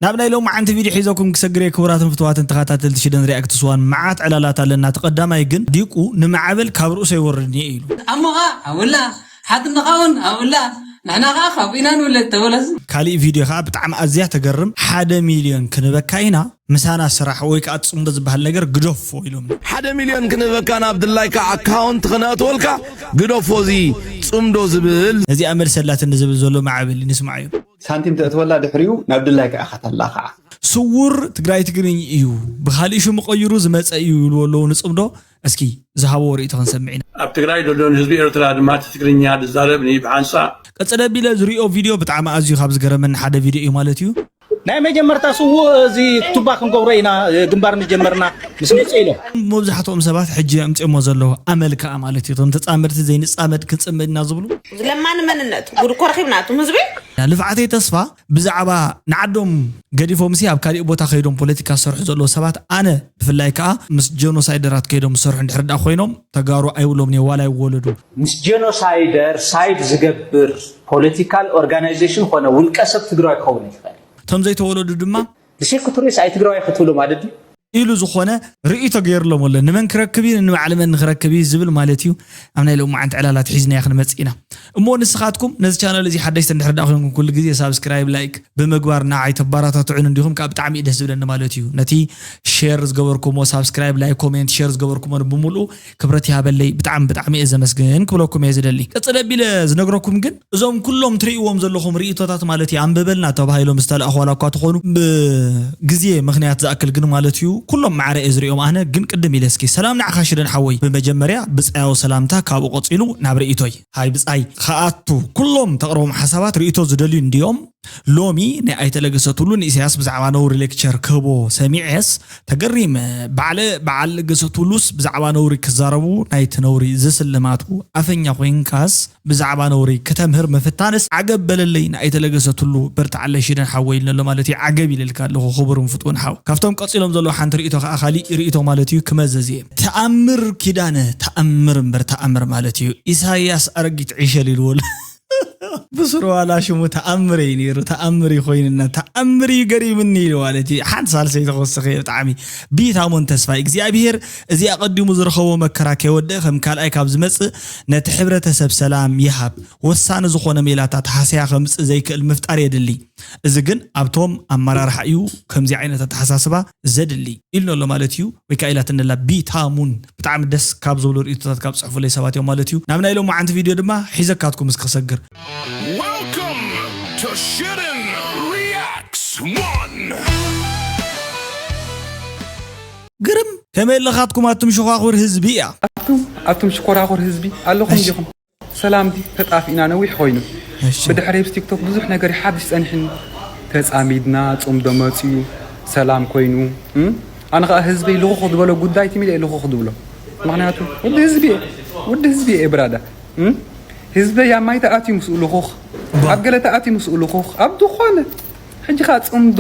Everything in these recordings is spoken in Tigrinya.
ናብ ናይ ሎማዓንቲ ቪድዮ ሒዘኩም ክሰግር እየ። ክቡራትን ፍቱዋትን ተኸታተልቲ ሽደን ሪያክትስ ዋን፣ መዓት ዕላላት ኣለና። እቲ ቀዳማይ ግን ዲቁ ንማዕበል ካብ ርእሱ ኣይወርድን እየ ኢሉ። ኣሞኻ ኣውላ፣ ሓትነኻውን ኣውላ፣ ንሕና ኸዓ ካብኡ ኢና ንውለድ ተበለሱ። ካሊእ ቪድዮ ኸዓ ብጣዕሚ ኣዝያ ተገርም፣ ሓደ ሚልዮን ክንበካ ኢና፣ ምሳና ስራሕ ወይ ከዓ ጽምዶ ዝበሃል ነገር ግደፎ ኢሎም። ሓደ ሚልዮን ክንበካ ናብ ድላይካ ኣካውንት ክነእትወልካ ግደፎ እዚ ጽምዶ ዝብል። ነዚኣ መልሰላትኒ ዝብል ዘሎ ማዕበል ንስማዓዮ። ሳንቲም ተእትወላ ድሕሪኡ ናብ ድላይካ ኢኻ ተላኽዓ። ስውር ትግራይ ትግርኝ እዩ፣ ብኻሊእ ሽሙ ቀይሩ ዝመፀ እዩ ይብልዎ ኣለዉ ንፅምዶ። እስኪ ዝሃብዎ ርእይቶ ክንሰምዕ ኢና። ኣብ ትግራይ ዘሎ ንህዝቢ ኤርትራ ድማ እቲ ትግርኛ ዝዛረብ ንብሓንሳ። ቀፅለ ቢለ ዝሪኦ ቪድዮ ብጣዕሚ ኣዝዩ ካብ ዝገረመኒ ሓደ ቪድዮ እዩ ማለት እዩ። ናይ መጀመርታ ስውእ እዚ ቱባ ክንገብሮ ኢና ግንባር ንጀመርና ምስ መፅእ ኢሎም። መብዛሕትኦም ሰባት ሕጂ ኣምፅኦሞ ዘለዉ ኣመል ከዓ ማለት እዩ። እቶም ተፃመድቲ ዘይንፃመድ ክንፅምድ ኢና ዝብሉ። ለማኒ መንነት ጉድ እኮ ረኺብና እቱም ህዝቢ። ልፍዓተይ ተስፋ ብዛዕባ ንዓዶም ገዲፎምሲ ኣብ ካሊእ ቦታ ከይዶም ፖለቲካ ዝሰርሑ ዘለዉ ሰባት ኣነ ብፍላይ ከዓ ምስ ጀኖሳይደራት ከይዶም ዝሰርሑ እንድሕር ደኣ ኮይኖም ተጋሩ ኣይብሎም እየ ዋላ ይወለዱ። ምስ ጀኖሳይደር ሳይድ ዝገብር ፖለቲካል ኦርጋናይዜሽን ኮነ ውልቀ ሰብ ትግራዋይ ክኸውን ኣይክኽእል። እቶም ዘይተወለዱ ድማ ንሴኩትሪስ ኣይ ትግራዋይ ክትብሉ ማለት ድዩ? ኢሉ ዝኾነ ርእይቶ ገይርሎም ኣሎ። ንመን ክረክብ እዩ ንባዕሊ መን ንክረክብ እዩ ዝብል ማለት እዩ። ኣብ ናይ ሎማዓንቲ ዕላላት ሒዝናዮ ክንመጽእ ኢና። እሞ ንስኻትኩም ነዚ ቻነል እዚ ሓደሽቲ እንድሕር ደኣ ኮይንኩም ኩሉ ግዜ ሳብስክራይብ፣ ላይክ ብምግባር ንዓይ ተባራታትዑን እንዲኹም ከዓ ብጣዕሚ እዩ ደስ ዝብለኒ ማለት እዩ። ነቲ ሼር ዝገበርኩሞ ሳብስክራይብ፣ ላይክ፣ ኮሜንት፣ ሼር ዝገበርኩሞ ብምሉኡ ክብረት ይሃበለይ። ብጣዕሚ ብጣዕሚ እየ ዘመስግን ክብለኩም እየ ዝደሊ። ቀፅለ ኣቢለ ዝነግረኩም ግን እዞም ኩሎም ትርእይዎም ዘለኹም ርእይቶታት ማለት እዩ ኣንብበልና ተባሂሎም ዝተላእኹ ዋላ እኳ ተኾኑ ብግዜ ምኽንያት ዝኣክል ግን ማለት እዩ ኩሎም ማዕረ እየ ዝርእዮም ኣነ ግን ቅድም ኢለ እስኪ ሰላም ንዓኻ ሽደን ሓወይ ብመጀመርያ ብፃያዊ ሰላምታ ካብኡ ቀፂሉ ናብ ርእይቶይ ሃይ ብፃይ ክኣቱ ኩሎም ተቕርቦም ሓሳባት ርእይቶ ዝደልዩ እንድዮም ሎሚ ናይ ኣይተ ለገሰ ቱሉ ንኢሳያስ ብዛዕባ ነውሪ ሌክቸር ክህቦ ሰሚዐስ ተገሪመ። ባዕለ በዓል ለገሰ ቱሉስ ብዛዕባ ነውሪ ክዛረቡ ናይቲ ነውሪ ዝስልማቱ ኣፈኛ ኮይንካስ ብዛዕባ ነውሪ ክተምህር ምፍታንስ ዓገብ በለለይ ንኣይተ ለገሰ ቱሉ በርትዓለይ ሽደን ሓወይ ኢልኒ ኣሎ ማለት እዩ። ዓገብ ኢለልካ ኣለኹ ክቡርን ፍቱውን ሓው። ካብቶም ቀጺሎም ዘለዉ ሓንቲ ርእይቶ ከኣ ካሊእ ርእይቶ ማለት እዩ ክመዘዝ እየ። ተኣምር ኪዳነ ተኣምር እምበር ተኣምር ማለት እዩ። ኢሳያስ ኣረጊት ዒሸል ኢልዎ ኣሎ። ብስሩ ዋላ ሽሙ ተኣምር እዩ ነይሩ። ተኣምር እዩ ኮይኑና። ተኣምር እዩ ገሪምኒ ኢሉ ማለት እዩ። ሓንቲ ሳልሰይቲ ክወስኽ እየ ብጣዕሚ። ቢታሞን ተስፋይ እግዚኣብሄር እዚ ኣቐዲሙ ዝረኸቦ መከራ ከይወደእ ከም ካልኣይ ካብ ዝመጽእ ነቲ ሕብረተሰብ ሰላም ይሃብ። ወሳኒ ዝኾነ ሜላታት ሃስያ ከምጽእ ዘይክእል ምፍጣር የድሊ። እዚ ግን ኣብቶም ኣመራርሓ እዩ ከምዚ ዓይነት ኣተሓሳስባ ዘድሊ ኢሉ ኣሎ ማለት እዩ። ወይ ከዓ ኢላትኒ ኣላ ቢታሙን። ብጣዕሚ ደስ ካብ ዝብሉ ርእይቶታት ካብ ጽሕፉለይ ሰባት እዮም ማለት እዩ። ናብ ናይ ሎማዓንቲ ቪድዮ ድማ ሒዘካትኩም እስኪ ክሰግር። Welcome to Shitten Reacts one. ግርም ከመይ ኣለኻትኩም ኣቱም ሸዃኹር ህዝቢ እያ። ኣቱም ኣቱም ሽኮራኹር ህዝቢ ኣለኹም እሺ። ዲኹም? ሰላም ድዩ ተጣፊእና ነዊሕ ኮይኑ። እሺ። ብድሕሪ ኣብ ቲክቶክ ብዙሕ ነገር ይሓድሽ ጸኒሕኒ። ተጻሚድና ጽምዶ መጽዩ ሰላም ኮይኑ። እም? ኣነ ኸኣ ህዝበይ ልኹኽ ዝበሎ ጉዳይ ትሚለ ልኹኽ ድብሎ። ምኽንያቱ ወዲ ህዝቢ እየ። ወዲ ህዝቢ እየ ብራዳ። እም? ህዝበይ ኣብ ማይ ተኣትዩ ምስኡ ልኹኽ። ባ- ኣብ ገለ ተኣትዩ ምስኡ ልኹኽ። ኣብ ዝኾነ። ሕጂ ኸኣ ጽምዶ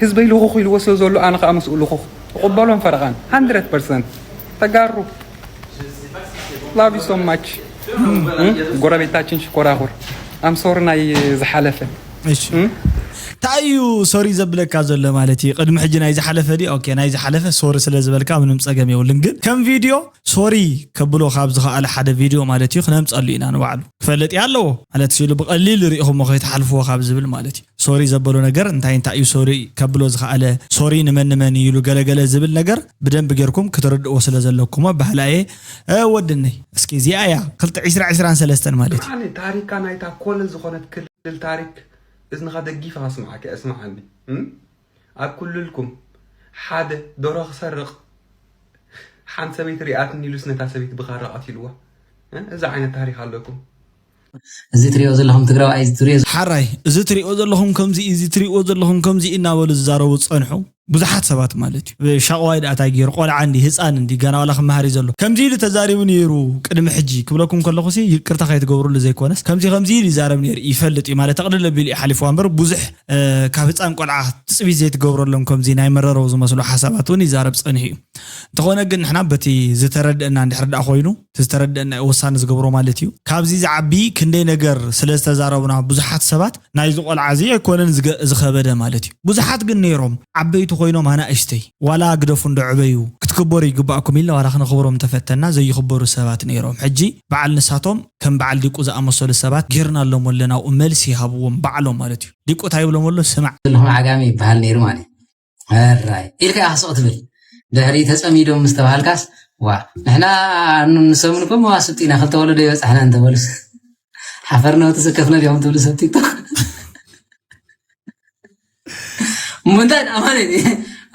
ህዝበይ ልኹኽ ኢልዎ ስለ ዘሎ ኣነ ኸኣ ምስኡ ልኹኽ። እቕበሎን ፈረቓን። ሃንድረድ ፐርሰንት። ተጋሩ። Love you so much. እም? ጎረቤታችን ሽኮራኹር። ኣም ሶሪ ናይ ዝሓለፈ። እሺ። እም? እንታይ እዩ ሶሪ ዘብለካ ዘሎ ማለት እዩ? ቅድሚ ሕጂ ናይ ዝሓለፈ ድዩ? ኦኬ፣ ናይ ዝሓለፈ ሶሪ ስለ ዝበልካ ምንም ጸገም የብሉን። ግን ከም ቪድዮ ሶሪ ከብሎ ካብ ዝኸኣለ ሓደ ቪድዮ ማለት እዩ ክነምጸሉ ኢና ንባዕሉ። ክፈልጥ እየ ኣለዎ ማለት ሲሉ ብቐሊል ርኢኹሞ ከይትሓልፍዎ ካብ ዝብል ማለት እዩ። ሶሪ ዘበሎ ነገር እንታይ እንታይ እዩ ሶሪ ከብሎ ዝኸኣለ ሶሪ ንመን ንመን እዩ ኢሉ ገለገለ ዝብል ነገር ብደንብ ጌርኩም ክትርድእዎ ስለ ዘለኩሞ ባህላ እየ። እ፣ ወድነይ እስኪ እዚኣ እያ ክልተ ዒስራ ዒስራን ሰለስተን ማለት እዩ። ብጣዕሚ ታሪካ ናይታ ኮለል ዝኾነት ክልል ታሪክ እዝንኻ ደጊፈ ከስምዓካ እየ፣ ስምዓኒ። እም? ኣብ ክልልኩም ሓደ ዶሮ ክሰርቕ ሓንቲ ሰበይቲ ሪኣትኒ ኢሉስ ነታ ሰበይቲ ብኻራ ቀቲልዋ። እ? እዚ ዓይነት ታሪክ ኣለኩም። እዚ ትሪኦ ዘለኹም ትግራዋይ፣ እዚ ትሪኦ ሓራይ፣ እዚ ትሪኦ ዘለኹም ከምዚ እዩ፣ እዚ ትሪኦ ዘለኹም ከምዚ እዩ እናበሉ ዝዛረቡ ዝጸንሑ ብዙሓት ሰባት ማለት እዩ። ሻቕዋይ ደኣ እንታይ ገይሩ? ቆልዓ እንዲ፣ ህፃን እንዲ፣ ገና ዋላ ክመሃር እዩ ዘሎ። ከምዚ ኢሉ ተዛሪቡ ነይሩ ቅድሚ ሕጂ ክብለኩም ከለኹሲ ይቅርታ ከይትገብሩሉ ዘይኮነስ ከምዚ ከምዚ ኢሉ ይዛረብ ነይሩ ይፈልጥ እዩ ማለት ተቕልል ኣቢሉ እዩ ሓሊፍዋ እምበር ብዙሕ፣ እ፣ ካብ ህፃን ቆልዓ ትፅቢት ዘይትገብረሎም ከምዚ ናይ መረረው ዝመስሉ ሓሳባት እውን ይዛረብ ጸኒሑ እዩ። እንተኾነ ግን ንሕና በቲ ዝተረድአና እንድሕር ደኣ ኮይኑ፣ እቲ ዝተረድአና እዩ ወሳኒ ዝገብሮ ማለት እዩ። ካብዚ ዝዓቢ ክንደይ ነገር ስለ ዝተዛረቡና ብዙሓት ሰባት ናይዚ ቆልዓ እዚ ኣይኮነን ዝገ- ዝኸበደ ማለት እዩ። ብዙሓት ግን ነይሮም ዓበይቲ ኮይኖም ኣናእሽተይ ዋላ ግደፉ እንዶ ዕበዩ ክትክበሩ ይግባእኩም ኢልና ዋላ ክነኽብሮም እንተፈተና ዘይኽበሩ ሰባት ነይሮም። ሕጂ በዓል ንሳቶም ከም በዓል ሊቁ ዝኣመሰሉ ሰባት ጌርና ኣሎም ኣለና ኣብኡ መልሲ ይሃብዎም ባዕሎም ማለት እዩ። ሊቁ እንታይ ይብሎም ኣሎ ስማዕ። ዘለኹም ዓጋመ ይበሃል ነይሩ ማለት እዩ። ሕራይ ኢልካ ኢኻ ስቕ ትብል። ድሕሪ ተጸሚዶም ምስ ተባሃልካስ ዋ ንሕና ንሰሙን እኮ መዋስብቲ ኢና ክልተ ወለዶ ይበጻሕና እንተበሉስ ሓፈርና ወተሰከፍና ዲኹም ትብሉ ሰብ ቲክቶክ እሞ እንታይ ደኣ ማለት እዩ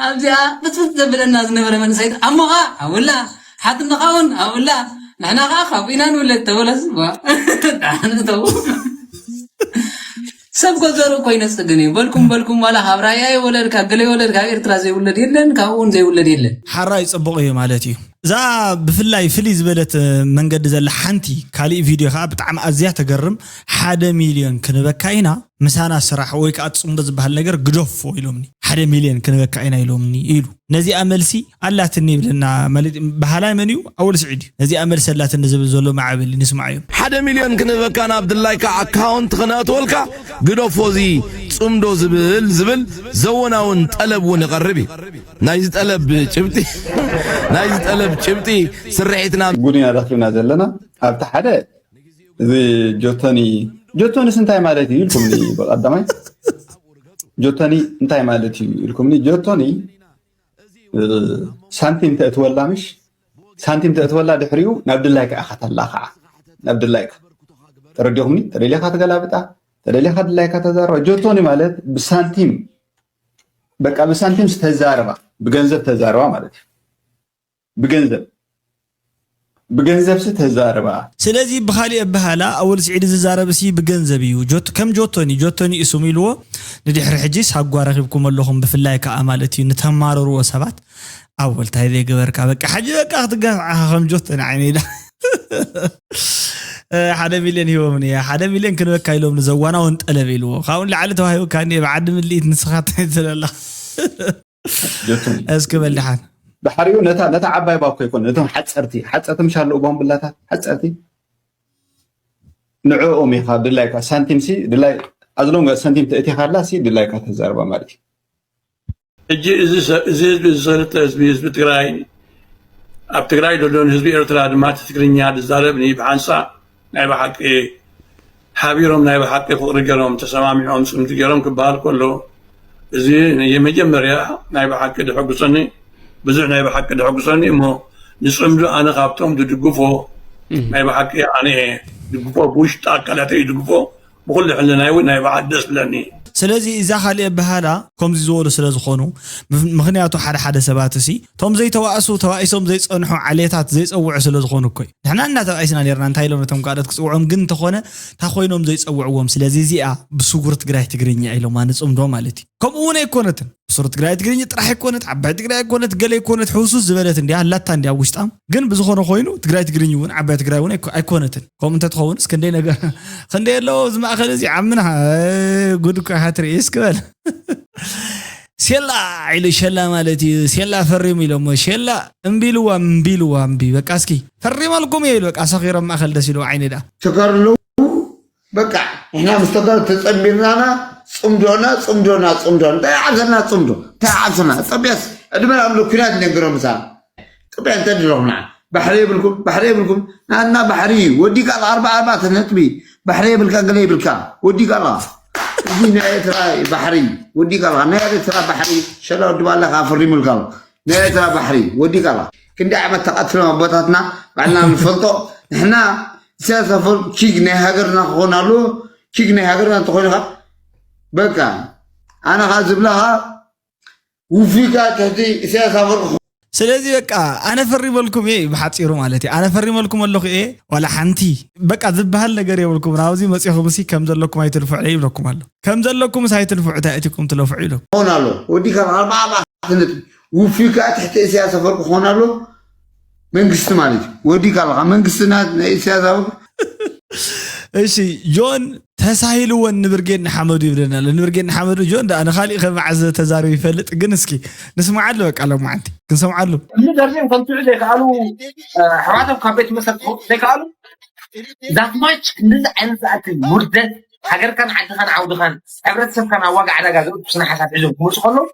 ኣብዚኣ ብፅብፅ ዘብለና ዝነበረ መንእሰይ ኣሞኻ ኣብላ ሓትነኻ እውን ኣብላ ንሕና ከዓ ካብኡ ኢና ንውለድ ተበለስ ዋ ደሓን እተው ሰብ ጎዘሩ እኮ ይነፅግን እዩ በልኩም በልኩም ዋላ ካብ ራያ ይወለድ ካብ ገለ ይወለድ ካብ ኤርትራ ዘይውለድ የለን ካብኡ እውን ዘይውለድ የለን ሓራይ ፅቡቕ እዩ ማለት እዩ። እዛ ብፍላይ ፍልይ ዝበለት መንገዲ ዘላ ሓንቲ ካሊእ ቪድዮ ከዓ ብጣዕሚ ኣዝያ ተገርም ሓደ ሚልዮን ክንበካ ኢና ምሳና ስራሕ ወይ ከዓ ፅምዶ ዝበሃል ነገር ግደፎ ኢሎምኒ ሓደ ሚልዮን ክንበካ ኢና ኢሎምኒ ኢሉ ነዚኣ መልሲ ኣላትኒ ይብለና በሃላይ መን እዩ ኣወል ስዒድ እዩ ነዚኣ መልሲ ኣላትኒ ዝብል ዘሎ ማዕበል ንስማዓዮ ሓደ ሚልዮን ክንበካ ናብ ድላይካ ኣካውንት ክነእትወልካ ግደፎ እዚ ፅምዶ ዝብል ዝብል ዘወናውን ጠለብ እውን ይቐርብ እዩ ናይዚ ጠለብ ጭብጢ ናይዚ ጠለብ ጭብጢ ስርሒትና ጉድ ኢና ረኺብና ዘለና ኣብቲ ሓደ እዚ ጆቶኒ ጆቶኒስ እንታይ ማለት እዩ ኢልኩምኒ ብቐዳማይ ጆቶኒ እንታይ ማለት እዩ ኢልኩምኒ ጆቶኒ ሳንቲም ተእትወላ ምሽ ሳንቲም ተእትወላ ድሕሪኡ ናብ ድላይካ ኢኻ ተላኽዓ ናብ ድላይካ ተረዲኹምኒ ተደሊኻ ትገላብጣ ተደሊኻ ድላይካ ተዛርባ ጆቶኒ ማለት ብሳንቲም በቃ ብሳንቲም ተዛርባ ብገንዘብ ተዛርባ ማለት እዩ ብገንዘብ ብገንዘብ ሲ ተዛርባ። ስለዚ ብኻሊእ ኣበሃላ ኣወል ስዒድ ዝዛረብ ሲ ብገንዘብ እዩ። ጆት ከም ጆቶኒ ጆቶኒ እዩ ስሙ ኢልዎ ንድሕሪ ሕጂ ሳጓ ረኺብኩም ኣለኹም ብፍላይ ከኣ ማለት እዩ ንተማርርዎ ሰባት ኣወል ታይ ዘይገበርካ በቃ ሕጂ በቃ ክትጋፍ ዓኻ ከም ጆቶኒ ዓይነይ ኢላ ሓደ ሚልዮን ሂቦምኒ እያ ሓደ ሚልዮን ክንበካ ኢሎም ንዘዋናውን ጠለብ ኢልዎ ካብኡ ንላዕሊ ተዋሂቡካ እኒአ ብዓዲ ምልኢት ንስኻ እንታይ ትብል ኣለኻ እስኪ በል ደሓን። ብሓሪኡ ነታ ነታ ዓባይ ባኮ ይኮን ነቶም ሓፀርቲ ሓፀርቲ ምሻለኡ ባምቡላታት ሓፀርቲ ንዕኦም ኢኻ ድላይካ ሳንቲም ሲ ድላይ ኣዝሎም ሳንቲም ተእቲኻላ ሲ ድላይካ ተዛርባ ማለት እዩ። ሕጂ እዚ ህዝቢ እዚ ሰለተ ህዝቢ ህዝቢ ትግራይ ኣብ ትግራይ ዘሎ ንህዝቢ ኤርትራ ድማ እቲ ትግርኛ ዝዛረብ ብሓንሳ ናይ ብሓቂ ሓቢሮም ናይ ብሓቂ ፍቕሪ ገሮም ተሰማሚዖም ፅምዲ ገሮም ክበሃል ከሎ እዚ የመጀመርያ ናይ ብሓቂ ድሐጉሰኒ ብዙሕ ናይ ብሓቂ ድሐጉሰኒ እሞ ንፅምዲ ኣነ ካብቶም ድድግፎ ናይ ብሓቂ ኣነ ድግፎ ብውሽጢ ኣካላተይ ይድግፎ ብኩሉ ሕልናይ እውን ናይ ብሓቂ ደስ ብለኒ። ስለዚ እዛ ካሊእ ኣበሃህላ ከምዚ ዝበሉ ስለ ዝኾኑ፣ ምኽንያቱ ሓደ ሓደ ሰባት እሲ፣ ቶም ዘይተባእሱ ተባኢሶም ዘይጸንሑ ዓሌታት ዘይጸውዑ ስለ ዝኾኑ እኮ እዩ። ንሕና እና ተባኢስና ኔርና እንታይ ኢሎም ነቶም ካልኦት ክጽውዖም ግን እንተኾነ እንታይ ኮይኖም ዘይጸውዕዎም። ስለዚ እዚኣ ብስጉር ትግራይ ትግርኛ ኢሎማ ንጽምዶ ማለት እዩ። ከምኡ እውን ኣይኮነትን። ብስሩ ትግራይ ትግርኛ ጥራሕ ኣይኮነት፣ ዓባይ ትግራይ ኣይኮነት፣ ገለ ኣይኮነት፣ ሕውሱስ ዝበለት እንዲያ ኣላታ እንዲያ ኣብ ውሽጣም። ግን ብዝኾነ ኮይኑ ትግራይ ትግርኛ እውን ዓባይ ትግራይ እውን ኣይኮ- ኣይኮነትን። ከምኡ እንተትኸውን እስከ ክንደይ ነገር ክንደይ ኣለዎ ኣብዚ ማእኸል እዚ ዓምና እ፣ ጉድ እኮ ኢኻ ትርኢ እስኪ በል ሴላ ኢሉ ሸላ ማለት እዩ ሴላ ፈሪሙ ኢሎሞ ሼላ እምቢ ኢልዋ እምቢ ኢልዋ እምቢ በቃ እስኪ ፈሪመልኩም እየ ኢሉ በቃ ሰኺሮም ማእኸል ደስ ኢልዎ ዓይኒ ደኣ ተጋሩ ኣለዉ በቃ ንሕና ምስ ተጋሩ ተፀንቢርናና ፅምዶና ፅምዶና ፅምዶና እንታይ ዓብሰና ፅምዶ እንታይ ዓብሰና ፀቢያስ ዕድመ ኣምሎ ኩናት ይነግሮም ምሳና ኢትዮጵያ እንተ ድረኹምና ባሕሪ የብልኩም ባሕሪ የብልኩም ናትና ባሕሪ እዩ ወዲቃ ኣርባ ኣርባዕተ ነጥቢ ባሕሪ የብልካ ገለ የብልካ ወዲቃ ኣለኻ እዚ ናይ ኤርትራ ባሕሪ ወዲቃ ኣለኻ ናይ ኤርትራ ባሕሪ ሸላ ወዲ ባለኻ ፈሪሙልካ ኣሎ ናይ ኤርትራ ባሕሪ ወዲቃ ኣለኻ ክንዲ ዓመት ተቐትሎም ኣቦታትና ባዕልና ንፈልጦ ንሕና ኢሳያስ ኣፈወርቂ ኪግ ናይ ሃገርና ክኾን ኣለዎ ኪግ ናይ ሃገርና እንተኾይኑ ካብ በቃ ኣነ ኻ ዝብላኻ ውፊካ ትሕቲ ኢሳያስ ኣፈወርቂ ስለዚ በቃ ኣነ ፈሪመልኩም እየ ብሓፂሩ ማለት እዩ ኣነ ፈሪመልኩም ኣለኹ እየ ዋላ ሓንቲ በቃ ዝበሃል ነገር የብልኩም ናብዚ መፂኹም ሲ ከም ዘለኩም ኣይትልፍዑ ይብለኩም ኣሎ ከም ዘለኩም ስ ኣይትልፍዑ እንታይ እቲኩም ትለፍዑ ይብለኩም ሆን ኣሎ ወዲካ ኣርባዓ ባዕቲ ነጥቢ ውፊካ ትሕቲ ኢሳያስ ኣፈወርቂ ክኾን ኣሎ መንግስቲ ማለት እዩ ወዲካ ኣለካ መንግስትና ናይ ኢሳያስ ኣፈወርቂ እሺ ጆን ተሳሂልወን ንብርጌድ ንሓመዱ ይብለና ኣሎ። ንብርጌድ ንሓመዱ ጆን ደኣ ንኻሊእ ከ መዓዝ ተዛሪቡ ይፈልጥ ግን እስኪ ንስምዓሉ በቃ ሎም መዓልቲ ክንሰምዓሉ። ክንዲ ደርዚኦም ከምትዑ ዘይከኣሉ ኣሕዋቶም ካብ ቤት መሰር ክኸዱ ዘይከኣሉ that much ክንድዚ ዓይነት ዝኣክል ውርደት ሃገርካን ዓድኻን ዓውድኻን ሕብረተሰብካን ኣብ ዋጋ ዕዳጋ ዘእቱ ስነ ሓሳብ ሒዞም ክመፁ ከለዉ፣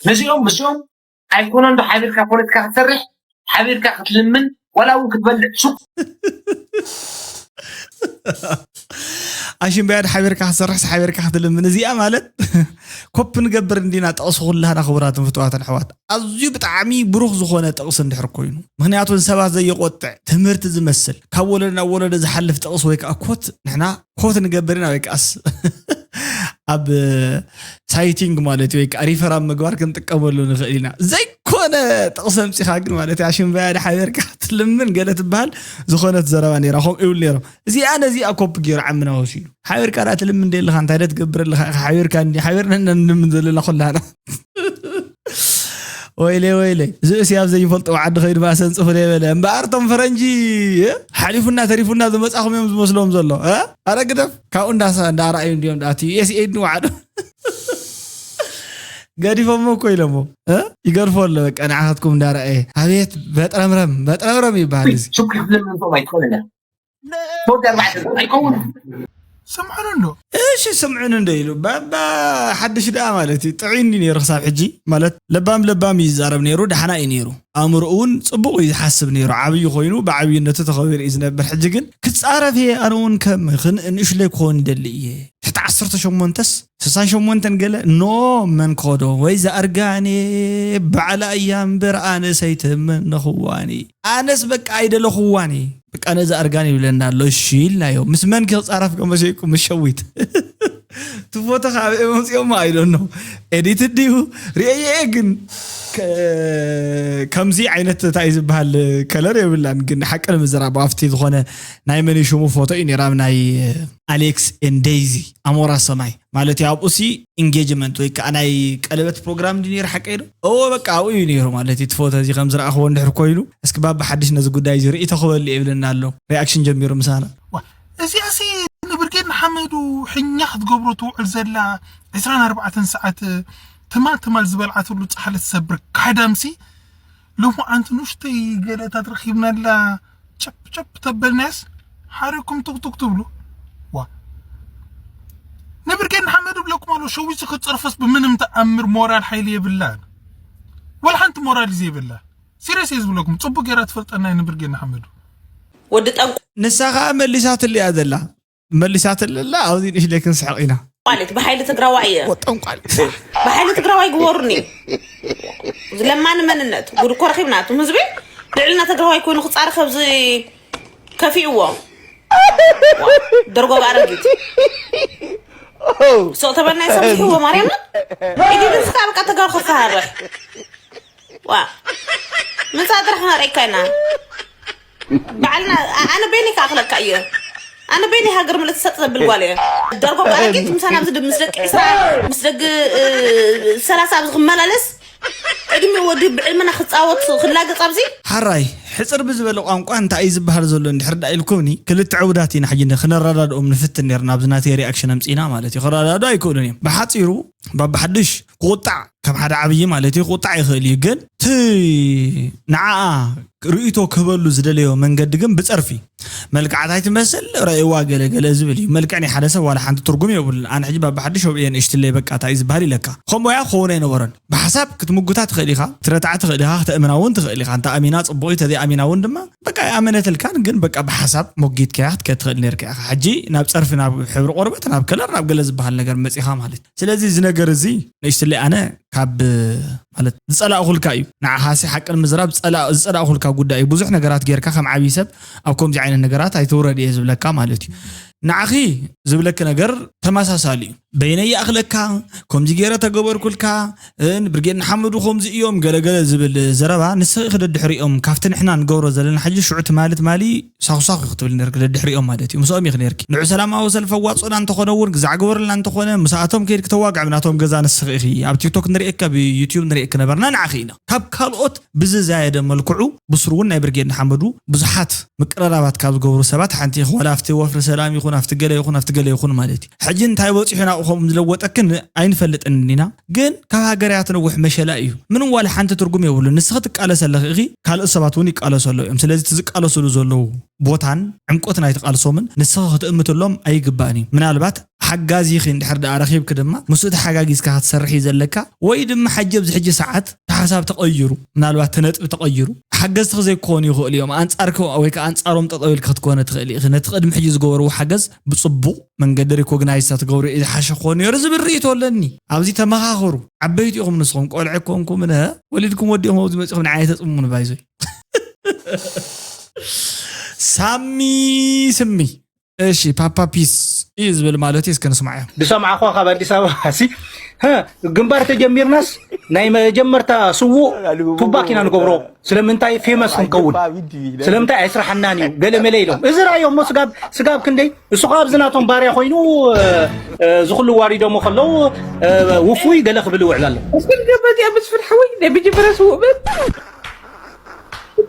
ነዚኦም ምስኦም ኣይኮነን ዶ ሓቢርካ ፖለቲካ ክትሰርሕ፣ ሓቢርካ ክትልምን፣ ዋላ እውን ክትበልዕ ሱቅ? ኣሽምባያድ ሓቢርካ ክትሰርሕስ ሓቢርካ ክትልምን? እዚኣ ማለት ኮፕ ንገብር እንዲና ጥቕሲ ኩላህና ክቡራትን ፍትዋትን ኣሕዋት። ኣዝዩ ብጣዕሚ ብሩኽ ዝኾነ ጥቕሲ እንድሕር ኮይኑ፣ ምክንያቱ ንሰባት ዘየቆጥዕ ትምህርቲ ዝመስል ካብ ወለዶ ናብ ወለዶ ዝሓልፍ ጥቕሲ ወይ ከዓ ኮት ንሕና ኮት ንገብር ኢና ወይ ከዓስ ኣብ ሳይቲንግ ማለት እዩ ወይ ከዓ ሪፈር ኣብ ምግባር ክንጥቀመሉ ንኽእል ኢና። ዘይኮነ ጥቕሲ ኣምፂኻ ግን ማለት እዩ ኣሽምባያድ ሓቢርካ ክትልምን ገለ ትበሃል ዝኾነት ዘረባ ነይራ። ከምኡ ይብል ነይሮም። እዚኣ ነዚኣ ኮፕ ገይሩ ዓምና ወሲዱ ሓቢርካ ዳ ትልምን እንደ ኣለኻ እንታይ ደ ትገብር ኣለኻ ኢኻ ሓቢርካ እንዲ ሓቢርና ኢና ንልምን ዘለና ኩላና። ወይለይ ወይለይ ዝእሲ ኣብ ዘይፈልጥዎ ዓዲ ከይዱ ባሰን ፅፉ ዘይበለ እምበኣር እቶም ፈረንጂ እ? ሓሊፉና ተሪፉና ዝመፃኹም እዮም ዝመስሎም ዘሎ እ? ኣረ ግደፍ ካብኡ እንዳሳ እንዳኣርኣዩ እንዲዮም ዳኣት ዩኤስኤድ ንባዕሉ ገዲፎሞ እኮ ኢሎሞ እ? ይገድፎ ኣሎ በቃ ንዓኻትኩም እንዳረኣየ ኣቤት በጥረምረም በጥረምረም ይበሃል እዚ ሱቅ ክትልምን ቶም ኣይትኾነና ሶስት ኣርባዕተ ኣይከውን ስምዑን እንዶ እሺ ስምዑን እንደ ኢሉ ባባ ሓድሽ ደኣ ማለት እዩ ጥዑይ እንዲ ነይሩ ክሳብ ሕጂ ማለት ለባም ለባም እዩ ዝዛረብ ነይሩ ዳሕና እዩ ነይሩ ኣእምሮኡ እውን ፅቡቅ እዩ ዝሓስብ ነይሩ ዓብዪ ኮይኑ ብዓብይነቱ ተኸቢሩ እዩ ዝነብር ሕጂ ግን ክፃረፍ እየ ኣነ እውን ከም ንእሽለይ ክኸውን ይደሊ እየ ትሕቲ ዓሰርተ ሸሞንተስ ስሳን ሸሞንተን ገለ ኖ መን ከዶ ወይ ዝኣርጋኒ ባዕላ እያ እምበር ኣነስ ኣይተመነኽዋኒ ኣነስ በቃ ኣይደለኽዋኒ በቃ ነዚ ኣርጋን ይብለና ኣሎ እሺ ኢልናዮ ምስ መን ክፃረፍ ከመሸይኩ ምስ ሸዊት ትፎቶ ካብ መምፅኦም ኣይደኖ ኤዲት ድዩ ርኤየ ግን ከምዚ ዓይነት እንታይ ዝበሃል ከለር የብላን ግን ሓቂ ንምዝራብ ኣብቲ ዝኾነ ናይ መን ሽሙ ፎቶ እዩ ነይራ ናይ ኣሌክስ ኤንዴይዚ ኣሞራ ሰማይ ማለት እዩ ኣብኡ ሲ ኢንጌጅመንት ወይ ከዓ ናይ ቀለበት ፕሮግራም እንዲ ነይሩ ሓቀ ዶ እዎ በቃ ኣብኡ እዩ ነይሩ ማለት እዩ ትፎቶ እዚ ከም ዝረኣኽዎ እንድሕር ኮይኑ እስኪ ባባ ሓድሽ ነዚ ጉዳይ እዚ ርእቶ ክበል የብለና ኣሎ ሪኣክሽን ጀሚሩ ምሳና እዚኣሲ ንብርጌድ ንሓመዱ ሕኛ ክትገብሮ ትውዕል ዘላ ዕስራን ኣርባዕተን ሰዓት ትማል ትማል ዝበልዓትሉ ፃሕሊ ትሰብር ካሕዳምሲ ሎሚ ኣንቲ ንእሽተይ ገለታት ረኪብናላ ጨፕጨፕ ተበልናያስ ሓሪኩም ቱክቱክ ትብሉ ዋ ንብርጌድ ንሓመዱ ብለኩም ኣሎ ሸዊት ክፀርፈስ ብምንም ተኣምር ሞራል ሓይሊ የብላን ወላ ሓንቲ ሞራል እዩ ዘይብላ ሲሪየስ እየ ዝብለኩም ፅቡቅ ገይራ ትፈልጠና እየ ንብርጌድ ንሓመዱ ወዲ ጠንቁ ንሳ ከዓ መሊሳትሉ እያ ዘላ መሊሳትሉ ኣላ ኣብዚ ንእሽለይ ክንስሕቕ ኢና ማለት ብሓይሊ ትግራዋይ እየ ጠንቋል ብሓይሊ ትግራዋይ ግበሩኒ ለማኒ መንነት ጉድ እኮ ረኪብና እቱም ህዝቢ ልዕልና ትግራዋይ ኮይኑ ክፃረፍ ኣብዚ ከፊእዎ ደርጎብ ኣረጊት ሶቅ ተበልናይ ሰብዝሕዎ ማርያም ኢዲድስካ በቃ ተጋሩ ከፈሃርሕ ዋ ምፃ ጥራሕ ነርእካ ኢና ባዕልና ኣነ በይነይ ክኣኽለካ እየ ኣነ በይነይ ሃገር ምለት ሰጥ ዘብል ጓል እየ ደርጎ ኣረጊት ምሳና ኣብዚ ምስ ደቂ ዕስራ ምስ ደቂ ሰላሳ ኣብዚ ክመላለስ ዕድሚ ወዲ ብዕልምና ክፃወት ክላገፅ ኣብዚ ሓራይ ሕፅር ብዝበለ ቋንቋ እንታይ እዩ ዝበሃል ዘሎ እንድሕር ዳ ኢልኩምኒ ክልተ ዕቡዳት ኢና ሕጂ ክነረዳድኦም ንፍትን ነርና ኣብዚ ናተይ ሪኣክሽን ኣምፂና ማለት እዩ ክረዳዱ ኣይክእሉን እዮም ብሓፂሩ ባባ ሓድሽ ክቁጣዕ ከም ሓደ ዓብዪ ማለት እዩ ክቁጣዕ ይኽእል እዩ ግን ቲ ንዓኣ ርእቶ ክህበሉ ዝደለዮ መንገዲ ግን ብፀርፊ መልክዓት ኣይትመስል ረእዋ ገለገለ ዝብል እዩ መልክዕ ናይ ሓደ ሰብ ዋላ ሓንቲ ትርጉም የብሉን ኣነ ሕጂ ባባ ሓድሽ ኣብየ ንእሽትለይ በቃ እንታይ ዝበሃል ኢለካ ከምኡ ያ ክኸውን ኣይነበረን ብሓሳብ ክትምጉታ ትኽእል ኢኻ ትረትዓ ትኽእል ኢኻ ክተእምና እውን ትኽእል ኢኻ እንተ ኣሚና ፅቡቕ እዩ ተዘይኣሚና እውን ድማ በቃ ኣይኣመነትልካን ግን በቃ ብሓሳብ ሞጊትካያ ክትከድ ትኽእል ነርካ ኢኻ ሕጂ ናብ ፀርፊ ናብ ሕብሪ ቆርበት ናብ ከለር ናብ ገለ ዝበሃል ነገር መፂኻ ማለት እዩ ስለዚ እዚ ነገር እዚ ንእሽትለይ ኣነ ካብ ማለት ዝፀላእኹልካ እዩ ንዓኻሲ ሓቂ ንምዝራብ ዝፀላእኹልካ ጉዳይ እዩ ብዙሕ ነገራት ጌርካ ከም ዓብዪ ሰብ ኣብ ከምዚ ዓይነት ነገራት ኣይትውረድ እየ ዝብለካ ማለት እዩ ንዓኺ ዝብለኪ ነገር ተመሳሳሊ እዩ በይነይ ይኣኽለካ ከምዚ ገይረ ተገበርኩልካ ብርጌድ ንሓመዱ ከምዚ እዮም ገለገለ ዝብል ዘረባ ንስኺ ክደድሕሪኦም ካብቲ ንሕና ንገብሮ ዘለና ሕጂ ሽዑ ትማሊ ትማሊ ሳኹሳኹ ክትብል ነርክ ደድሕሪኦም ማለት እዩ ምስኦም ኢኽ ነርኪ ንዑ ሰላማዊ ሰልፊ ኣዋፅኦና እንተኾነ እውን ግዛዕ ግበሩልና እንተኾነ ምስኣቶም ከይድ ክተዋግዕ ብናቶም ገዛ ንስኺ ኢኺ ኣብ ቲክቶክ ንርእየካ ብዩትዩብ ንርእየክ ነበርና ንዓኺ ኢና ካብ ካልኦት ብዝዛየደ መልክዑ ብስሩ እውን ናይ ብርጌድ ንሓመዱ ብዙሓት ምቅረራባት ካብ ዝገብሩ ሰባት ሓንቲ ኢኺ ዋላ ኣብቲ ወፍሪ ሰላም ይኹን ኣብቲ ገለ ይኹን ኣብቲ ገለ ይኹን ማለት እዩ ሕጂ እንታይ በፂሑ ናብኡ ከም ዝለወጠክን ኣይንፈልጥን ኢና። ግን ካብ ሃገር እያ ትነውሕ መሸላ እዩ። ምንም ዋላ ሓንቲ ትርጉም የብሉ። ንስኺ ትቃለሰ ኣለኺ ኢኺ፣ ካልኦት ሰባት እውን ይቃለሱ ኣለዉ እዮም። ስለዚ እቲ ዝቃለሱሉ ዘለዉ ቦታን ዕምቆት ናይቲ ቃልሶምን ንስኺ ክትእምትሎም ኣይግባእን እዩ። ምናልባት ሓጋዚ ኢኺ እንድሕር ደኣ ረኺብኪ ድማ ምስኡ ተሓጋጊዝካ ክትሰርሕ እዩ ዘለካ፣ ወይ ድማ ሓጂ ኣብዚ ሕጂ ሰዓት እቲ ሓሳብ ተቐይሩ፣ ምናልባት እቲ ነጥቢ ተቐይሩ ሓገዝትኺ ዘይክኾኑ ይኽእሉ እዮም። ኣንጻርኪ ወይ ከዓ ኣንጻሮም ጠጠው ኢልኪ ክትኮነ ትኽእሊ ኢኺ። ነቲ ቅድሚ ሕጂ ዝገበርዎ ሓገዝ ብጽቡቕ መንገዲ ሪኮግናይዝ ተትገብሩ ዝሓሸ ክኾን ነይሩ ዝብል ርእይቶ ኣለኒ። ኣብዚ ተመኻኸሩ። ዓበይቲ ኢኹም ንስኹም፣ ቆልዐ ኮንኩምነ ወሊድኩም ወዲኹም ኣብዚ መጺኹም ንዓይ ተጽሙኒ ባይዞይ። ሳሚ ስሚ። እሺ፣ ፓፓ ፒስ እዩ ዝብል ማለት እዩ። እስከ ንስማዕ እዮም። ዝሰማዕኳ ካብ ኣዲስ ኣበባ ሲ፣ ሀ፣ ግንባር ተጀሚርናስ ናይ መጀመርታ ስዉእ ቱባክ ኢና ንገብሮ። ስለምንታይ ፌመስ ክንከውን? ስለምንታይ ኣይስራሓናን እዩ? ገለ መለ ኢሎም። እዚ ራእዮ እሞ ስጋብ፣ ስጋብ ክንደይ? እሱ ከኣ ኣብዚ ናቶም ባርያ ኮይኑ፣ እ፣ እ፣ ዝኹሉ ዋሪዶሞ ከለዉ፣ እ፣ ውፉይ ገለ ክብል ይውዕል ኣሎ። እስኪ ንገበት እያ ምስፍን ሓወይ፣ ናይ መጀመርያ ስዉእ በል።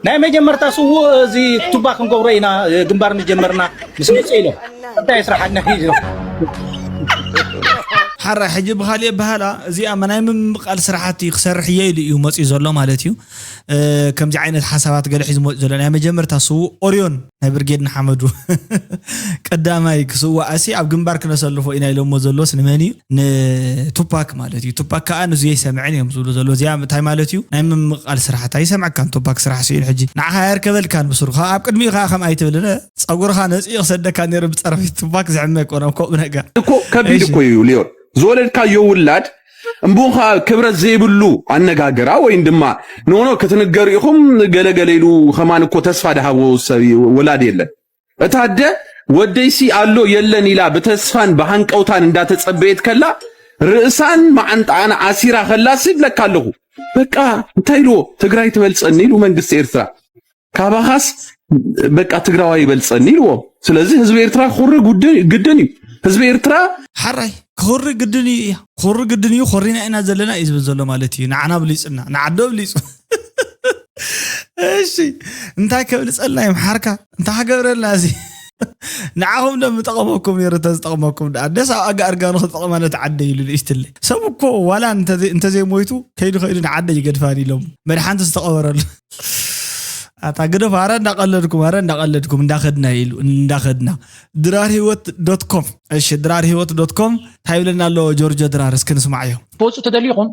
ናይ መጀመርታ ስዉእ እዚ ቱባ ክንገብሮ ኢና፣ ግንባር ንጀመርና ምስ መጽእ ኢሎም። እንታይ ስራሓና እዩ? ሓራ ሕጂ ብኻሊእ በሃላ እዚኣ ናይ ምምቃል ስራሕቲ ክሰርሕ እየ ኢሉ እዩ መጽኡ ዘሎ ማለት እዩ። እ፣ ከምዚ ዓይነት ሓሳባት ገለ ሒዙ መጽኡ ዘሎ ናይ መጀመርታ ስዉእ ኦርዮን ናይ ብርጌድ ንሓመዱ ቀዳማይ ክስዋእ ኣሲ ኣብ ግንባር ክነሰልፎ ኢና ኢሎሞ ዘሎስ ንመን እዩ? ንቱፓክ ማለት እዩ። ቱፓክ ከዓ ንዙ ኣይሰምዕን እዮም ዝብሉ ዘሎ። እዚኣ እንታይ ማለት እዩ? ናይ ምምቃል ስራሕት ኣይሰምዐካን። ቱፓክ ስራሕ ስኢኑ ሕጂ ንዓኻ ኣየርከበልካን ብስሩ። ከዓ ኣብ ቅድሚኡ ከዓ ከም ኣይትብልን ጸጉርኻ ነፂኡ ክሰደካ ነይሩ ብጸርፊ። ቱፓክ ዝዕመ ኣይኮነን ከምኡ ነገር። እኮ ከቢድ እሺ። እኮ እዩ ሊዮን። ዝወለድካዮ ውላድ እምቡን ከዓ ክብረት ዘይብሉ ኣነጋገራ ወይም ድማ ኖኖ ክትንገሩ ኢኹም ገለገለ ኢሉ ከማን እኮ ተስፋ ድሃቦ ሰብ ወላድ የለን። እታ ኣደ ወደይሲ ኣሎ የለን ኢላ ብተስፋን ብሃንቀውታን እንዳተጸበየት ከላ ርእሳን መዓንጣኣን ዓሲራ ከላ ሲብለካ ኣለኹ። በቃ እንታይ ኢልዎ? ትግራይ ትበልጸኒ ኢሉ መንግስቲ ኤርትራ። ካባኻስ በቃ ትግራዋይ ይበልጸኒ ኢልዎ። ስለዚ ህዝቢ ኤርትራ ክኹሪ ጉድ-፣ ግድን እዩ። ህዝቢ ኤርትራ ሓራይ ክኹሪ ግድን እዩ። እያ ክኹሪ ግድን እዩ። ኮሪና ኢና ዘለና እዩ ዝብል ዘሎ ማለት እዩ። ንዓና ብሊጹና፣ ንዓዶ ብሊጹ። እሺ እንታይ ከብልጸልና እዮም ሓርካ? እንታይ ክገብረልና እዚ? ንዓኹም ዶ ምጠቐመኩም ነይሩ? እንተዝጠቕመኩም ደኣ ደስ ኣብ ኣጋ እርጋኑ ክትጠቕማ ነቲ ዓደ ኢሉ ንእሽትለ ሰብ እኮ ዋላ እንተዘይ-፣ እንተዘይሞይቱ ከይዱ ከይዱ ንዓደ ይገድፋን ኢሎም መድሓንቲ ዝተቐበረሉ። ኣታ ግደፍ፣ ኣረ እንዳቐለድኩም፣ ኣረ እንዳቐለድኩም፣ እንዳኸድና ኢሉ፣ እንዳኸድና። ድራር ህይወት ዶት ኮም። እሺ፣ ድራር ህይወት ዶት ኮም እንታይ ይብለና ኣሎ ጆርጆ ድራር? እስኪ ንስማዓዮ። ክትወፁ ተደሊኹም፣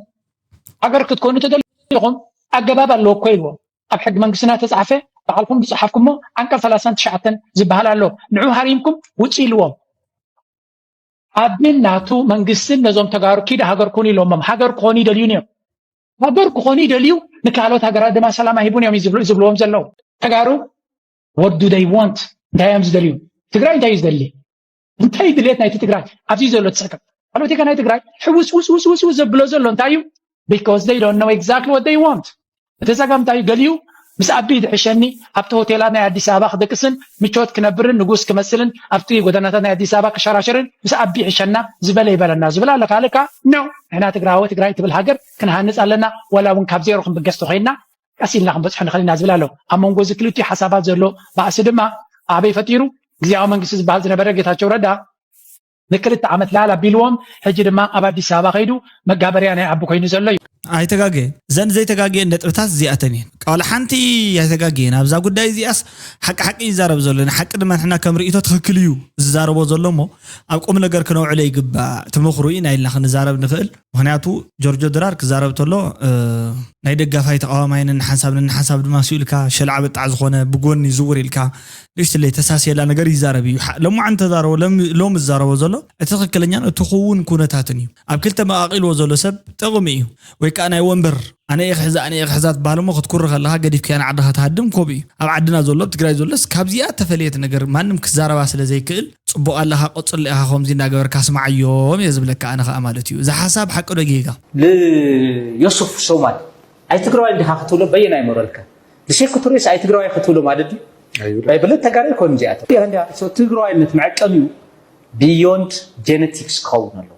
ሃገር ክትኮኑ ተደሊኹም፣ ኣገባብ ኣለዎ እኮ ኢልዎም። ኣብ ሕጊ መንግስትና ተጻሕፈ፣ ባዕልኩም ዝጸሓፍኩሞ ዓንቀጽ ሰላሳን ትሽዓተን ዝበሃል ኣሎ። ንዑ ሃሪምኩም ውጹ ኢልዎም። ኣቢን ናቱ መንግስትን ነዞም ተጋሩ ኪድ ሃገር ኩኑ ኢሎሞም። ሃገር ክኾኑ ይደልዩን እዮም። ሃገር ክኾኑ ይደልዩ፣ ንካልኦት ሃገራት ድማ ሰላም ኣይህቡን እዮም ዝብሉ-፣ ዝብልዎም ዘለዉ። ተጋሩ፣ what do they want? እንታይ እዮም ዝደልዩ? ትግራይ እንታይ እዩ ዝደሊ? እንታይ ድሌት ናይቲ ትግራይ? ኣብዚ ዘሎ ትሰከም። ካልኦት ናይ ትግራይ ሕውስ ውስ ውስ ውስ ውስ ዘብሎ ዘሎ እንታይ እዩ? Because they don't know exactly what they want። እቲ ጸገም እንታይ እዩ? ገሊኡ ምስ ኣቢ ዝሕሸኒ ኣብቲ ሆቴላት ናይ ኣዲስ ኣበባ ክደቅስን ምቾት ክነብርን ንጉስ ክመስልን ኣብቲ ጎደናታት ናይ ኣዲስ ኣበባ ክሸራሸርን ምስ ኣቢ ይሕሸና ዝበለ ይበለና ዝብል ኣሎ። ካልእ ከኣ ኖ፣ ንሕና ትግራዊ ትግራይ ትብል ሃገር ክንሃንጽ ኣለና፣ ዋላ እውን ካብ ዜሮ ክንብገስ ተኾይንና ቀስ ኢልና ክንበጽሖ ንኽእል ኢና ዝብል ኣሎ። ኣብ መንጎ እዚ ክልቲኡ ሓሳባት ዘሎ ባእሲ ድማ ኣበይ ፈጢሩ? ግዝያዊ መንግስቲ ዝበሃል ዝነበረ ጌታቸው ረዳ ንክልተ ዓመት ላል ኣቢልዎም፣ ሕጂ ድማ ኣብ ኣዲስ ኣበባ ከይዱ መጋበርያ ናይ ኣቢ ኮይኑ ዘሎ እዩ። ኣይተጋገየን። እዘን ዘይተጋገየን ነጥብታት እዚኣተን እየን። ዋላ ሓንቲ ኣይተጋገየን። ኣብዛ ጉዳይ እዚኣስ ሓቂ ሓቂ ይዛረብ ዘሎ። ንሓቂ ድማ ንሕና ከም ርእይቶ ትኽክል እዩ ዝዛረቦ ዘሎ እሞ ኣብ ቁም ነገር ክነውዕሎ ይግባእ። ትምኽሩ ኢና ኢልና ክንዛረብ ንኽእል። ምኽንያቱ ጆርጆ ድራር ክዛረብ ተሎ፣ እ፣ ናይ ደጋፋይ ተቃዋማይ ነንሓንሳብ ነንሓንሳብ ድማ ስኡ ኢልካ ሸልዓ በጣዕ ዝኾነ ብጎኒ ዝውር ኢልካ ንእሽትለይ ተሳስየላ ነገር ይዛረብ እዩ። ሓ-፣ ሎማዓንቲ ተዛረቦ፣ ሎም-፣ ሎሚ ዝዛረቦ ዘሎ እቲ ትኽክለኛን እቲ ክውን ኩነታትን እዩ። ኣብ ክልተ መቃቂልዎ ዘሎ ሰብ ጥቕሚ እዩ። ወይ ከዓ ናይ ወንበር ኣነ እየ ክሕዛ፣ ኣነ እየ ክሕዛ ትበሃል እሞ ክትኩሪ ከለኻ ገዲፍካያ ንዓድኻ ትሃድም ኮብ እዩ። ኣብ ዓድና ዘሎ፣ ኣብ ትግራይ ዘሎስ ካብዚኣ ተፈለየት ነገር ማንም ክዛረባ ስለ ዘይክእል ጽቡቕ ኣለኻ፣ ቀጽሎ ኢኻ፣ ከምዚ እናገበርካ ስምዓዮም እየ ዝብለካ ኣነ ኸኣ ማለት እዩ። እዚ ሓሳብ ሓቂ ዶ ጌጋ? ለዮሱፍ ሶማል ኣይትግራዋይ እንዲኻ ክትብሎ በየናይ ሞራልካ? ንሴኩቱሬስ ኣይትግራዋይ ክትብሎ ማለት ድዩ? ኣይብሎ። ኣይብሎ ተጋሩ ኣይኮኑን እዚኣቶም። ትግራዋይነት መዐቀኒኡ ቢዮንድ ጀነቲክስ ክኸውን ኣለዎ።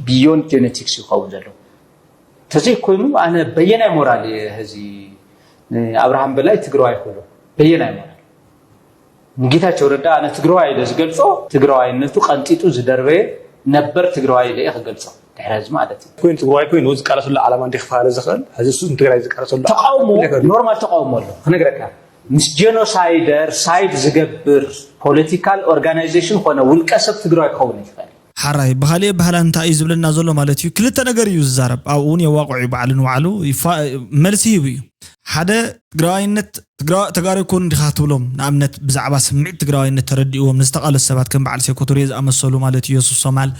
ቢዮንድ ጀነቲክስ ይኸውን ዘለዎ። ተዘይኮይኑ ኣነ በየናይ ሞራል እየ ሕዚ ንኣብርሃም በላይ ትግራዋይ ክብሎ? በየናይ ሞራል? ንጌታቸው ረዳ ኣነ ትግራዋይ ኢለ ዝገልጾ ትግራዋይነቱ ቀንጢጡ ዝደርበየ ነበር ትግራዋይ ኢለ እየ ክገልጾ ድሕሪ ሕዚ ማለት እዩ። ኮይኑ ትግራዋይ ኮይኑ ዝቃለሰሉ ዓላማ እንዲ ክፋለ ዝኽእል ሕዚ እሱ ንትግራይ ዝቃለሰሉ ተቃውሞ ኖርማል ተቃውሞ ኣሎ ክነግረካ ምስ ጀኖሳይደር ሳይድ ዝገብር ፖለቲካል ኦርጋናይዜሽን ኮነ ውልቀ ሰብ ትግራዋይ ክኸውን ይኽእል። ሓራይ ብኻሊእ ባህላ እንታይ እዩ ዝብለና ዘሎ ማለት እዩ። ክልተ ነገር እዩ ዝዛረብ። ኣብኡ እውን የዋቕዑ እዩ ባዕሉ ንባዕሉ ይፋ- መልሲ ሂቡ እዩ። ሓደ ትግራዋይነት ትግራ- ተጋሩ ይኮኑ እንዲኻ ትብሎም ንኣብነት ብዛዕባ ስምዒት ትግራዋይነት ተረዲእዎም ንዝተቓለሱ ሰባት ከም በዓል ሴኮቶሬ ዝኣመሰሉ ማለት እዩ። ዮሱፍ ሶማል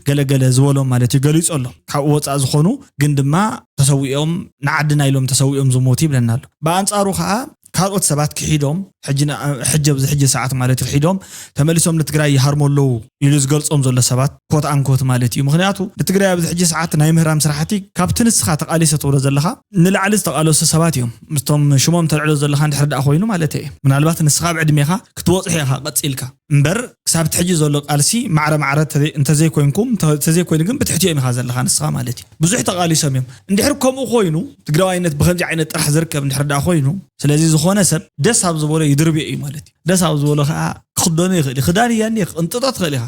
ገለገለ ዝበሎም ማለት እዩ ገሊጹ ኣሎ። ካብኡ ወፃእ ዝኾኑ ግን ድማ ተሰዊኦም ንዓድና ኢሎም ተሰዊኦም ዝሞቱ ይብለና ኣሎ። ብኣንፃሩ ከዓ ካልኦት ሰባት ክሒዶም ሕጂ ን- ሕጂ ኣብዚ ሕጂ ሰዓት ማለት እዩ ክሒዶም ተመሊሶም ንትግራይ ይሃርሙ ኣለዉ ኢሉ ዝገልጾም ዘሎ ሰባት ኮት ኣንኮት ማለት እዩ። ምክንያቱ ንትግራይ ኣብዚ ሕጂ ሰዓት ናይ ምህራም ስራሕቲ ካብቲ ንስኻ ተቃሊሰ ትብሎ ዘለኻ ንላዕሊ ዝተቃለሱ ሰባት እዮም። ምስቶም ሽሞም ተልዕሎ ዘለኻ እንድሕር ደኣ ኮይኑ ማለት እየ። ምናልባት ንስኻ ኣብ ዕድሜኻ ክትበጽሖ ኢኻ ቀጺልካ እምበር ክሳብ እቲ ሕጂ ዘሎ ቃልሲ ማዕረ ማዕረ እንተዘይ- እንተዘይኮይንኩም እንተ- እንተዘይኮይኑ ግን ብትሕቲኦም ኢኻ ዘለኻ ንስኻ ማለት እዩ። ብዙሕ ተቃሊሶም እዮም። እንድሕር ከምኡ ኮይኑ ትግራዋይነት ብከምዚ ዓይነት ጥራሕ ዝርከብ እንድሕር ደኣ ኮይኑ ስለዚ ዝኾነ ሰብ ደስ ኣብ ዝበሎ ይድርብዮ እዩ ማለት እዩ። ደስ ኣብ ዝበሎ ከዓ ክኽደኖ ይኽእል እዩ። ክዳን እያ እኒአ ክቕንጥጦ ትኽእል ኢኻ።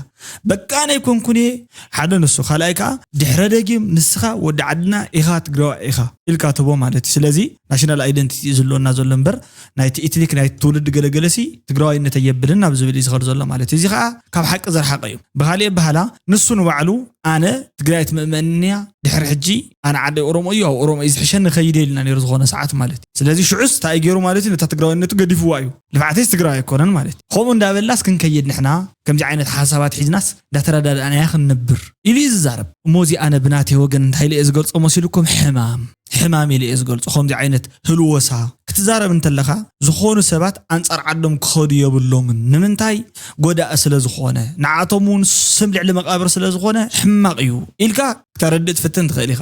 በቃ ናይ ኮንኩን እየ ሓደ ንሱ ካልኣይ ከዓ ድሕረ ደጊም ንስኻ ወዲ ዓድና ኢኻ ትግራዋይ ኢኻ ኢልካ ትቦ ማለት እዩ። ስለዚ ናሽናል ኣይደንቲቲ እዩ ዝህልወና ዘሎ እምበር ናይቲ ኢትኒክ ናይ ትውልዲ ገለገለሲ ትግራዋይነት ኣየብልን ናብ ዝብል እዩ ዝኸድ ዘሎ ማለት እዩ። እዚ ከዓ ካብ ሓቂ ዝረሓቀ እዩ። ብካሊእ ኣበሃላ ንሱ ንባዕሉ ኣነ ትግራይ ትምእመንያ ድሕሪ ሕጂ ኣነ ዓዲ ኦሮሞ እዩ ኣብ ኦሮሞ እዩ ዝሕሸኒ ከይደ ኢልና ነይሩ ዝኾነ ሰዓት ማለት እዩ። ስለዚ ሽዑስ እንታይ ገይሩ ማለት እዩ ነታ ትግራዋይነቱ ገዲፍዋ እዩ። ልፍዓተይስ ትግራይ ኣይኮነን ማለት እዩ። ከምኡ እንዳበላስ ክንከይድ ንሕና ከምዚ ዓይነት ሓሳባት ሒዝናስ እንዳተረዳዳእናያ ክንነብር ኢሉ እዩ ዝዛረብ። እሞ እዚ ኣነ ብናተይ ወገን እንታይ ኢለ እየ ዝገልፆ መሲልኩም ሕማም ሕማም ኢለ እየ ዝገልፆ። ከምዚ ዓይነት ህልወሳ ክትዛረብ እንተለኻ ዝኾኑ ሰባት ኣንፃር ዓዶም ክኸዱ የብሎምን። ንምንታይ? ጎዳኢ ስለ ዝኾነ ንዓቶም እውን ስም ልዕሊ መቃብር ስለ ዝኾነ ሕማቕ እዩ ኢልካ ክተረድእ ትፍትን ትኽእል ኢኻ።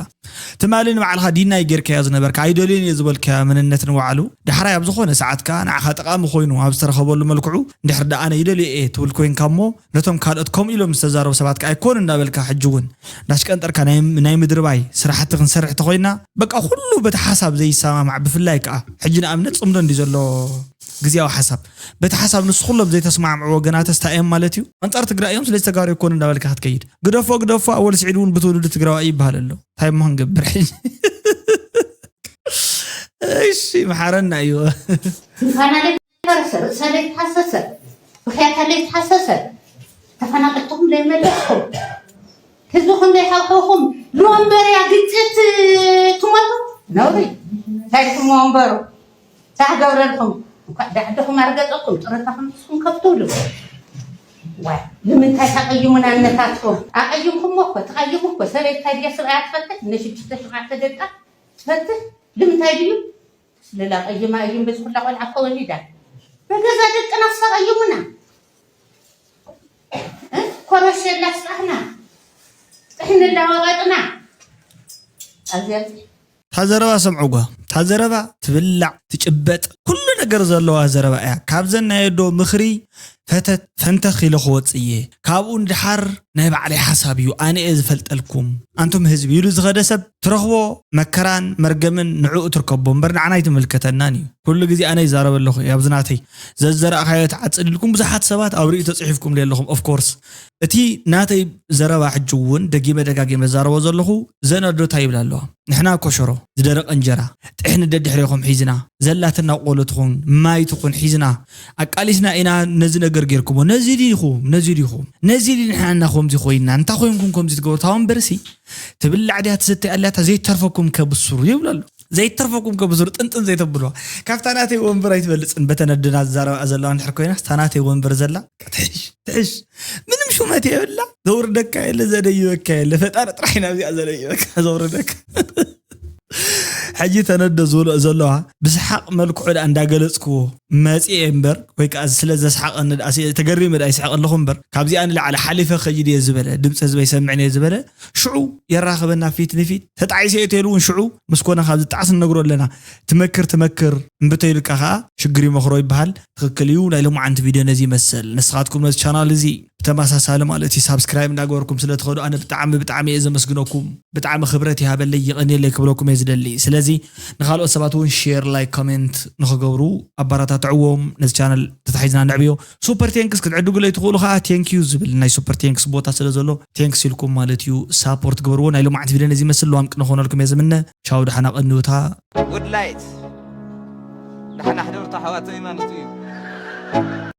ትማሊ ንባዕልኻ ዲናይ ጌርካዮ ዝነበርካ ኣይደልዮን እየ ዝበልካዮ መንነት ንባዕሉ ዳሕራይ ኣብ ዝኾነ ሰዓት ከኣ ንዓኻ ጠቓሚ ኮይኑ ኣብ ዝተረኸበሉ መልክዑ እንድሕር ደኣ ኣነ ይደልዮ እየ ትብል ኮይንካ እሞ ነቶም ካልኦት ከምኡ ኢሎም ዝተዛረቡ ሰባት ከኣ ኣይኮኑ እንዳበልካ ሕጂ እውን እንዳሽቀንጠርካ ናይ ናይ ምድርባይ ስራሕቲ ክንሰርሕ ተኾይና በቃ ኩሉ በቲ ሓሳብ ዘይሰማማዕ ብፍላይ ከኣ ሕጂ ንኣብነት ፅምዶ እንዲ ዘሎ ግዜያዊ ሓሳብ በቲ ሓሳብ ንሱ ኩሎም ዘይተስማዕምዑ ወገናትስ እንታይ እዮም ማለት እዩ ኣንፃር ትግራይ እዮም ስለዚ ተጋሩ ኣይኮኑ እንዳበልካ ክትከይድ ግደፎ ግደፎ ኣወል ስዒድ እውን ብትውልዱ ትግራዋይ ይበሃል ኣሎ እንታይ እሞ ክንገብር ሕጂ እሺ መሓረና እዩ ንፋና ለይትፈርሰ ርእሰ ለይትሓሰሰ ብኽያታ ለይትሓሰሰ ተፈናቀልትኹም ለይመለስኩም ህዝብኹም ለይሓውሕውኹም ንወንበርያ ግጭት ትመቱ ነውሪ እንታይ ኢኹም ወንበሩ ታህ ገብረልኩም እንኳዕ ዳዕድኹም ኣርገጠኩም ጥረታኹም ንስኹም ከብትብሉ ዋይ ንምንታይ ተቐይሙና እነታትኩም ኣቐይምኩሞ እኮ ተቐይሙ እኮ ሰበይታይ ድያ ስብኣያ ትፈትሕ ነሽሽተ ሸውዓተ ደቃ ትፈትሕ ንምንታይ ድዩ ስለላ ቀይማ እዩ በዚ ኩላ ቆልዓ እኮ ወሊዳ በገዛ ደቅና ተቐይሙና ኮረሸላ ስራሕና ጥሕኒ እንዳወቀጥና ኣብዚኣ እታ ዘረባ ሰምዑ ጓ እታ ዘረባ ትብላዕ ትጭበጥ ኩሉ ነገር ዘለዋ ዘረባ እያ ካብዘን ናይ ኣዶ ምኽሪ ፈተት ፈንተኽ ኢለ ክወፅእ እየ ካብኡ ንድሓር ናይ ባዕለይ ሓሳብ እዩ ኣነ እየ ዝፈልጠልኩም ኣንቱም ህዝቢ ኢሉ ዝኸደ ሰብ ትረኽቦ መከራን መርገምን ንዕኡ ትርከቦ እምበር ንዓና ኣይትምልከተናን እዩ ኩሉ ግዜ ኣነ ይዛረብ ኣለኹ እየ ኣብዚ ናተይ ዘዝዘራእኻዮ ትዓፅድ ኢልኩም ብዙሓት ሰባት ኣብ ርእዩ ተፅሒፍኩምለይ ኣለኹም of course እቲ ናተይ ዘረባ ሕጂ እውን ደጊመ ደጋጊመ እዛረቦ ዘለኹ ዘን ኣዶ እንታይ ይብላ ኣለዋ ንሕና ኮሸሮ ዝደረቐ እንጀራ ጥሕኒ ደድሕሬኹም ሒዝና ዘላትና ቆሎ ትኹን ማይ ትኹን ሒዝና ኣቃሊስና ኢና ነዚ ነገር ጌርኩሞ ነዚ ዲኹም ነዚ ዲኹም ነዚ ዲ ንሕና ከምዚ ኮይና እንታይ ኮይንኩም ከምዚ ትገብሩ ታውን በርሲ ትብላዕ ድያ ትስተ ኣለያ እታ ዘይተርፈኩም ከብስሩ ይብሉ ኣሎ ዘይተርፈኩም ከብስሩ ጥንጥን ዘይተብልዋ ካብታ ናተይ ወንበር ኣይትበልፅን በተን ኣደና ዝዛረባ ዘለዋ እንድሕር ኮይና እታ ናተይ ወንበር ዘላ ትሕሽ ትሕሽ ምንም ሹመት የብላ ዘውርደካ የለ ዘደይበካ የለ ፈጣሪ ጥራሕ ኢና እዚኣ ዘደይበካ ዘውርደካ ሕጂ ተነዶ ዝብልኦ ዘለዋ ብስሓቕ መልክዑ ደኣ እንዳገለፅክዎ መፂኤ እምበር ወይ ከዓ ስለ ዘስሓቐኒ ደኣ ተገሪመ ደኣ ይስሕቕ ኣለኹ እምበር ካብዚኣ ንላዕሊ ሓሊፈ ኸይድ እየ ዝበለ ድምፂ ህዝበ ይሰምዕን እየ ዝበለ ሽዑ የራኽበና ፊት ንፊት ተጣዒሰ እየ ተይሉ እውን ሽዑ ምስ ኮነ ካብ ዝጣዕስ ንነግሮ ኣለና ትመክር ትመክር እምብተይልካ ከዓ ሽግር ይመኽሮ ይበሃል ትኽክል እዩ ናይ ሎማዓንቲ ቪድዮ ነዚ ይመስል ንስኻትኩም ነዚ ቻናል እዚ ብተመሳሳሊ ማለት እዩ ሳብስክራይብ እንዳገበርኩም ስለ ትኸዱ ኣነ ብጣዕሚ ብጣዕሚ እየ ዘመስግነኩም ብጣዕሚ ክብረት ይሃበለይ ይቐንየለይ ክብለኩም እየ ዝደሊ ስለዚ ንኻልኦት ሰባት እውን ሼር like comment ንኽገብሩ ኣባራታትዕዎም። ነዚ ቻነል ተታሒዝና ንዕብዮ። ሱፐር ቴንክስ ክትዕድጉለይ ትኽእሉ ከዓ ቴንክ ዩ ዝብል ናይ ሱፐር ቴንክስ ቦታ ስለ ዘሎ ቴንክስ ኢልኩም ማለት እዩ ሳፖርት ግበርዎ። ናይ ሎማዓንቲ ቪድዮ ነዚ ይመስል። ለዋም ቅንኾነልኩም እየ ዝምነ። ቻው፣ ደሓና ቀንዩታ። Good light. ደሓና ሕደሩ ኣሕዋተይ ማለት እዩ።